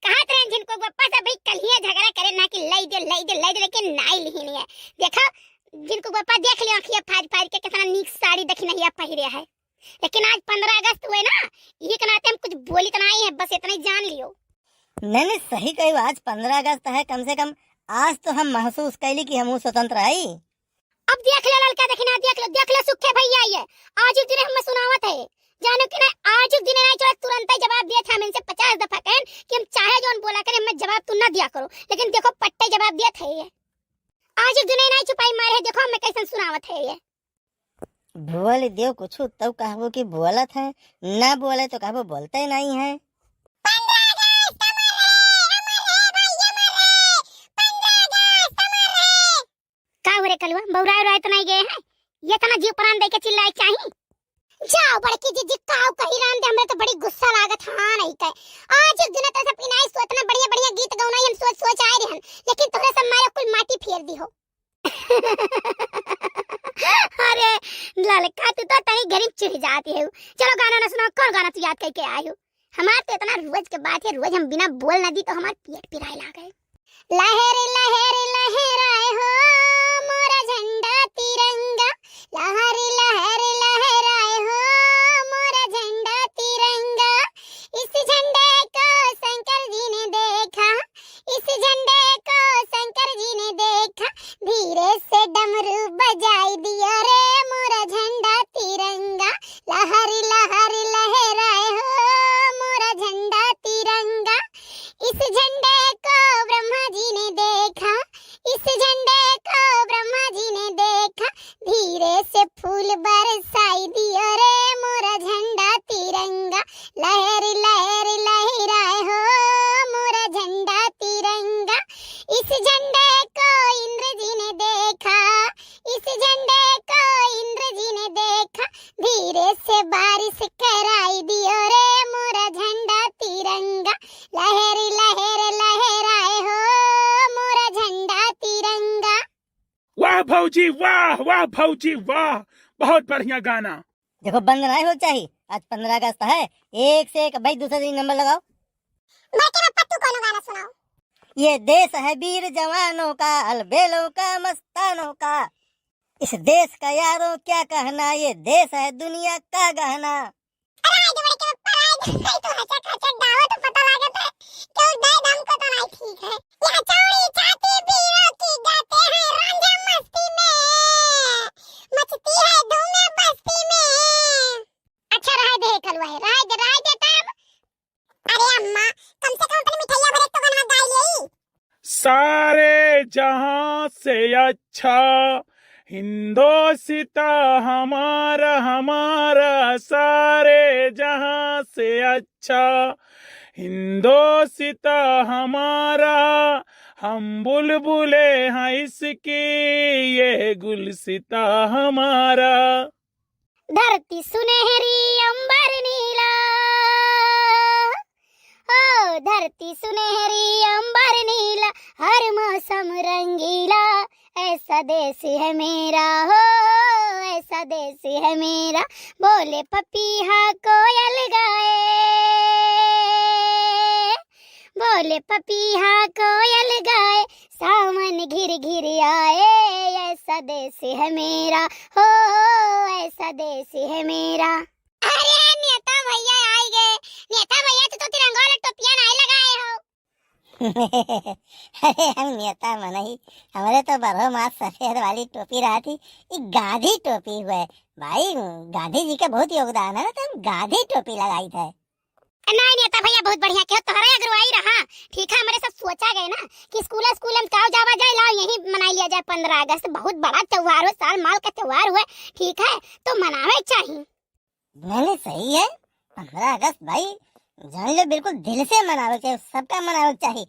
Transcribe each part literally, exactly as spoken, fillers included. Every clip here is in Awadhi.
कहत रहे झिनकू बप्पा से, भाई कल्हिया झगड़ा करे ना कि लाई दे, लाई दे, लाई दे, लेकिन नाई लिहिन है। देखो, झिनकू बप्पा देख लियो, अँखिया फारि फारि के कितना नीक साड़ी दखिनहिया पहिरे है, लेकिन आज पन्द्रह अगस्त हुए ना, ये के नाते हम कुछ बोली तो नाई है, बस इतना ही जान लियो। नहीं, नहीं, सही कही, आज पन्द्रह अगस्त है, कम से कम आज तो हम महसूस कैली कि हम सुतंत्र है। अब देख ले ललका, देखी ना, देख ले, देख ले सुखे भैया, ये आज एक दिन हमें सुनावत है, जानो कि ना, आज एक दिन नहीं छोड़ा, तुरंत ही जवाब दिया था, हम इनसे पचास दफा कहन कि हम चाहे जौन बोला करें, हमें जवाब तू ना दिया करो, लेकिन देखो पट्टे जवाब दिया था ये। आज एक दिन नहीं छुपाई मारे है, देखो हमें कैसन सुनावत है ये। बोल दियो कुछ, तब कहबो कि बोलत है, ना बोले तो कहबो बोलते नहीं है। पन्द्रह अगस्त अमर रहे, अमर रहे भाई, अमर रहे। पन्द्रह अगस्त अमर रहे। का हो रे कलुआ, बौराए उराए तो नहीं गए हैं? ये तना जीव प्राण दे के चिल्लाए चाही? जाओ बड़की जीजी, काऊ कही राम दे, हमरे तो बड़ी गुस्सा लागत, हाँ नहीं कहे। आज एक दिन तो सब इनाई सो इतना बढ़िया बढ़िया गीत गौना हम सोच सोच आए रहन, लेकिन तोहरे सब मारे कुल माटी फेर दी हो। अरे ललका, तू तो तनी गरीब चिढ़ जाती है। चलो गाना ना सुनाओ, कौन गाना तू याद करके आए हो? हमार तो इतना रोज के बात है, रोज हम बिना बोल ना दी तो हमार पेट पिराए लागे। लहर लहर लहराए हो मोरा झंडा तिरंगा, लहर लहर लहराए हो मोरा झंडा तिरंगा। इस झंडे को शंकर जी ने देखा, इस झंडे को शंकर जी ने देखा, धीरे से डमरू बजाई दियो रे मोरा झंडा तिरंगा। लहर लहर लहराए हो मोरा झंडा तिरंगा। इस झंडे को ब्रह्मा जी ने देखा, इस झंडे को ब्रह्मा जी ने देखा, धीरे से फूल बरसाई दियो रे मोरा झंडा तिरंगा। लहर लहर लहराए हो मोरा झंडा तिरंगा। इस झंडे को इंद्र जी ने देखा, इस झंडे को इंद्र जी ने देखा, धीरे से बारिश कराई दियो रे मोरा झंडा तिरंगा। लहर लहर लहराए हो मोरा झंडा तिरंगा। वाह भौजी, वाह, वाह भौजी, वाह, बहुत बढ़िया गाना। देखो, बंद नाहीं हो चाही, आज पन्द्रह अगस्त है, एक से एक भाई दूसरे दिन नंबर लगाओ। बड़के पप्पा, तू कौनो गाना सुनाओ। ये देश है वीर जवानों का, अलबेलों का, मस्तानों का। इस देश का यारों क्या कहना, ये देश है दुनिया का गहना। अरे, आए दे बड़के पप्पा, आए दे, नहीं तो हचक हचक गावत तो पता लागत है, क्यों दर्द हमको तो नहीं ठीक है। यह चौड़ी छाती वीरों की गाते हैं, रांझा मस्ती में मचती है धूमें बस्ती में। अच्छा, रहे दे कलुआ है, रहे दे, रहे दे तब। अरे अम्मा, कम से कम अपनी मिठाइया भरे तो बनवा गाय ले। सारे जहां से अच्छा हिंदोसिता हमारा, हमारा, सारे जहां से अच्छा हिंदोसिता हमारा, हम बुलबुले हैं इसकी, ये गुलसिता हमारा। धरती सुनहरी अंबर नीला, ओ धरती सुनहरी अंबर नीला, हर मौसम रंगीला, ऐसा देश है मेरा हो, ऐसा देश है मेरा। बोले पपीहा कोयल गाए, बोले पपीहा कोयल गाए, सावन घिर घिर आए, ऐसा देश है मेरा हो, ऐसा देश है मेरा। अरे नेता भैया आई गए। नेता भैया, तू तो तिरंगा वाला टोपिया नाहीं लगाए हो। अरे हम नेता मनई, हमरे तो बरहो मास सफेद वाली टोपी रहती, ई गांधी टोपी हुए। भाई, गांधी जी के बहुत योगदान है ना, तो हम गांधी टोपी लगाई थे। नाहीं नेता भैया, बहुत बढ़िया किहो, तोहरे अगुवाई रहा। ठीक है, हमरे सब सोचा गए ना कि स्कूल, स्कूल में काव जावा जाए, लाओ यहीं मनाई लिया जाए पन्द्रह अगस्त, बहुत बड़ा त्योहार हो, साल माल का त्योहार हुए, ठीक है, तो मनावे चाहिए। नहीं, नहीं, सही है, पन्द्रह अगस्त भाई, जान लो बिल्कुल दिल से मनावे चाहिए, सबका मनावे चाहिए।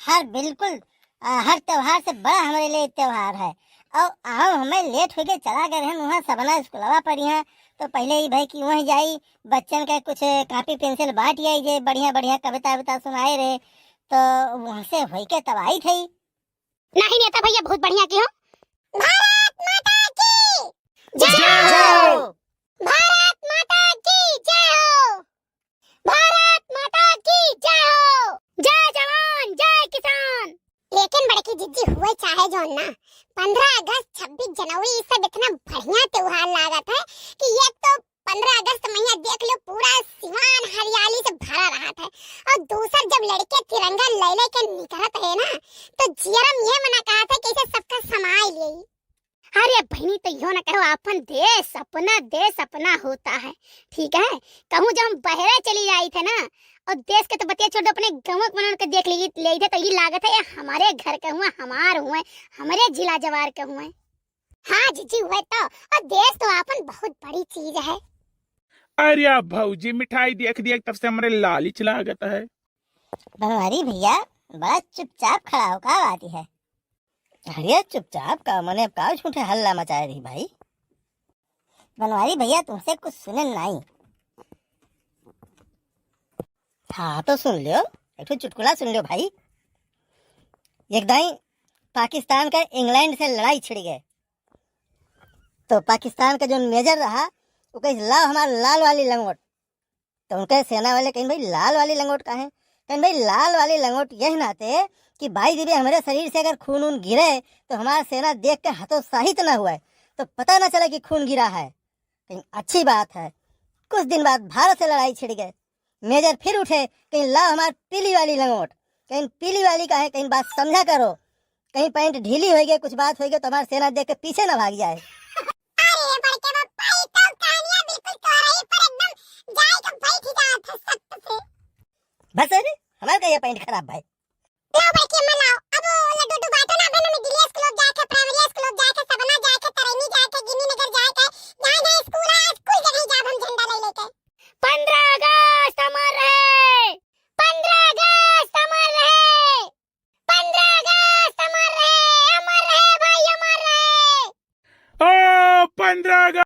हर बिल्कुल, आ, हर त्योहार से बड़ा हमरे लिए त्योहार है। और आओ, हमें लेट होके चला गए रहन, वहाँ सबना स्कूलवा पर यहाँ, तो पहले ही भाई कि वहीं जाई, बच्चन के कुछ कॉपी पेंसिल बांट आई जे, बढ़िया बढ़िया कविता विता सुनाए रहे, तो वहाँ से होई के तब आई थी। नहीं नेता भैया, बहुत बढ़िया किहो। भारत माता की जय हो। भारत माता की जय हो। भारत माता की जय हो। जय अब्बे चाहे जौन ना, पन्द्रह अगस्त, छब्बीस जनवरी, ई सब इतना बढ़िया त्योहार लागत है कि एक तो पन्द्रह अगस्त मइहाँ देख लो, पूरा सिवान हरियाली से भरा रहत है। और दूसर जब लड़के तिरंगा ले लेके निकरत है ना, तो जियरम ये मना कहत है कि इसे सबका समाए लिए। अरे बहिनी, तो यो ना कहो, अपन देश, अपना देश अपना होता है, ठीक है? कहूँ जब हम बहरे चली जाइत है ना, और देश के तो बतिया छोड़ दो, अपने गाँव के मनन के देख ली, लेइत है, तो ये लागत है, ये हमारे घर के हुआ, हमार हुए, हमारे जिला जवार के हुए। हाँ जीजी, हुए तो, और देश तो अपन बहुत बड़ी चीज है। अरे आप भौजी, मिठाई देख देख तब से हमरे लालिच लागत है। बनवारी भैया, बड़ा चुपचाप खड़ा हो, का बात है? अरे चुपचाप का, मने अब का झूठे हल्ला मचाए रही भाई? बनवारी भैया, तुमसे कुछ सुने नहीं। हाँ तो सुन लियो, एक ठो चुटकुला सुन लियो भाई। एक दाई पाकिस्तान का इंग्लैंड से लड़ाई छिड़ गए, तो पाकिस्तान का जो मेजर रहा, वो कहे, "लाओ हमार लाल वाली लंगोट।" तो उनके सेना वाले कहें, "भाई, लाल वाली लंगोट का है?" कहें, "भाई, लाल वाली लंगोट यह नाते कि भाई देवी, हमारे शरीर से अगर खून वून गिरे तो हमारा सेना देख के हतोत्साहित ना हुआ है, तो पता ना चला कि खून गिरा है।" कहें, "अच्छी बात है।" कुछ दिन बाद भारत से लड़ाई छिड़ गए। मेजर फिर उठे, कहें, "लाओ हमार पीली वाली लंगोट।" कहें, "पीली वाली का है?" कहें, "बात समझा करो, कहीं पैंट ढीली होइगे, कुछ बात होइगे तो हमार सेना देख के पीछे ना भाग जाए।" अरे बड़के पप्पा, ई तो कहानियां बिल्कुल तोहरे ही पर एकदम जाए के बैठ जात है सख्त से। बस अरे, हमार का ये पैंट खराब भाई। लाओ बड़के अम्मा लाओ, अब वो लड्डू उड्डू बांटो ना, बहन में डीएलएस क्लब जाए के, प्राइमरी स्कूल जाए के, सबना जाए के, तरैनी जाए के, गिन्नी नगर जाए के, जहाँ जहाँ स्कूल है, आज कुल जगह जाब हम झंडा ले लेके। पन्द्रह अगस्त अमर रहे, पन्द्रह अगस्त अमर रहे, पन्द्रह अगस्त अमर रहे, अमर रहे भाई, अमर रहे। ओ पन्द्रह अगस्त